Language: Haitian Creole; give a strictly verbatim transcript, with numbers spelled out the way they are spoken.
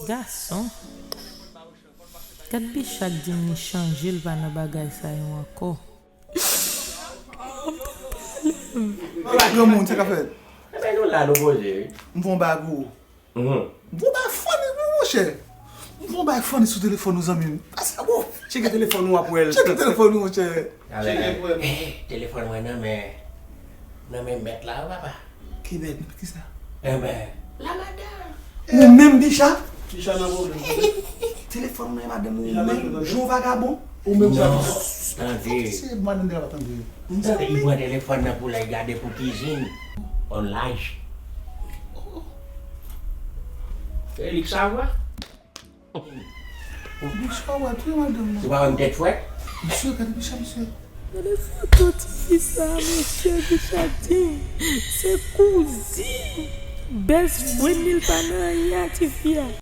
Gason. Gad Bicha k di m li chanje, l pa nan bagay sa yo ankò. Granmoun, sa k ap fèt? Ebyen, nou la, nou poze, wi. M fè yon bagay pou ou. Mhm. M fè yon bagay funny, wi, monchè. M fè yon bagay funny sou telefòn ou, zanmi m. Pase bon. Tcheke telefòn ou, w ap wè l. Tcheke telefòn ou, monchè. Alè, telefòn mwen nan men, nan men mèt la, wi, papa. Ki mèt? Kisa? Enben, la madanm. Ou menm, Bicha? Bicha nan pwoblèm. Telefòn mwen, madanm, ou menm, jan w vagabon. Ou menm sa. Non, tande. Se madanm de la tande. M tande li pran telefòn nan pou l al gade pou kizin. On laj. E li k savwa. Ou pa wè tou madanm nan. Ou pa wè m tèt frèt? Mesye, gade Bicha, mesye. Gade foto tifi sa, mesye, Bicha di se kouzin best friend li, l pa nan anyen ak tifi a.